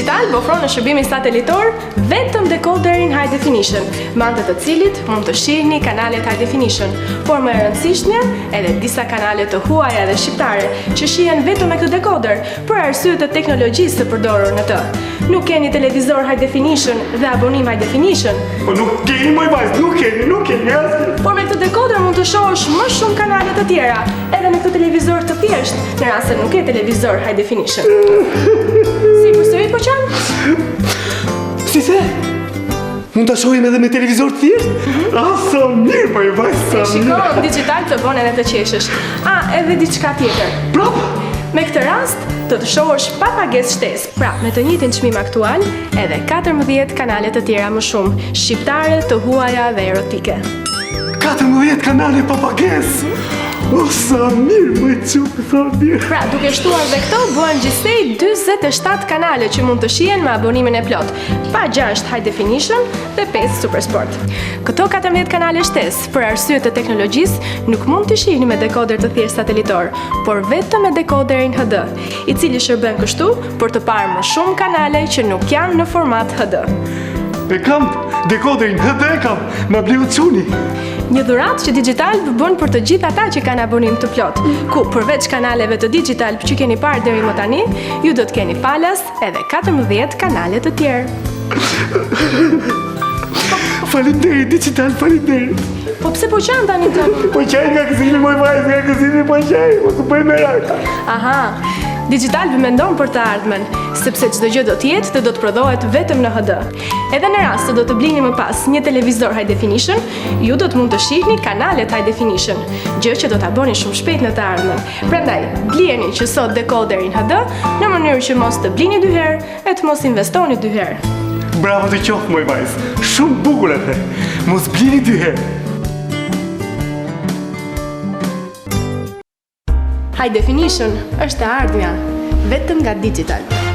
Digitalb ofron në shërbimin satelitor vetëm dekoderin High Definition, me anë të të cilit mund të shihni kanalet High Definition, por më e rëndësishmja, edhe disa kanale të huaja dhe shqiptare që shihen vetëm me këtë dekoder, për arsye të teknologjisë së përdorur në të. Nuk keni televizor High Definition dhe abonim High Definition. Po nuk keni moj vajzë, nuk keni, nuk keni asgjë. Por me këtë dekoder mund të shohësh më shumë kanale të tjera, edhe me këtë televizor të thjeshtë, në rast se nuk ke televizor High Definition. Si përsëri po qan? Si se? Mund ta shohim edhe me televizor të thjeshtë? Mm -hmm. Ah, sa mirë, moj vajzë, sa mirë. Shiko, Digitalb të bën edhe të qeshësh. Ah, edhe diçka tjetër. Prap? Me këtë rast, do të shohësh pa pagesë shtesë. Pra, me të njëjtin çmim aktual, edhe 14 kanale të tjera më shumë, shqiptare, të huaja dhe erotike. 14 kanale pa pagesë! O, sa mirë, moj çupë, sa mirë! Pra, duke shtuar dhe këto, bëhen gjithsej 47 kanale që mund të shihen me abonimin e plotë, pa 6 High Definition dhe 5 Super Sport. Këto 14 kanale shtesë, për arsye të teknologjisë, nuk mund t'i shihni me dekoder të thjeshtë satelitor, por vetëm me dekoderin HD. i cili shërben kështu për të parë më shumë kanale që nuk janë në format HD. E kam, dekoderin HD e kam, ma bleu çuni. Një dhuratë që Digitalb bën për të gjithë ata që kanë abonim të plotë, ku përveç kanaleve të Digitalb që keni parë deri më tani, ju do të keni falas edhe 14 kanale të tjerë. Faleminderit Digitalb, faleminderit. Po pse po qan tani ti? Po qaj nga gëzimi, moj vajzë, nga gëzimi po qaj, mos u bëj merak. Aha. Digitalb mendon për të ardhmen, sepse çdo gjë do të jetë dhe do të prodhohet vetëm në HD. Edhe në rast se do të blini më pas një televizor high definition, ju do të mund të shihni kanalet high definition, gjë që do ta bëni shumë shpejt në të ardhmen. Prandaj, blijeni që sot dekoderin HD në mënyrë që mos të blini dy herë E të mos investoni dy herë. Bravo të qoftë, moj vajzë. Shumë bukur e the. Mos blini dy herë. High Definition është e ardhmja, vetëm nga Digitalb.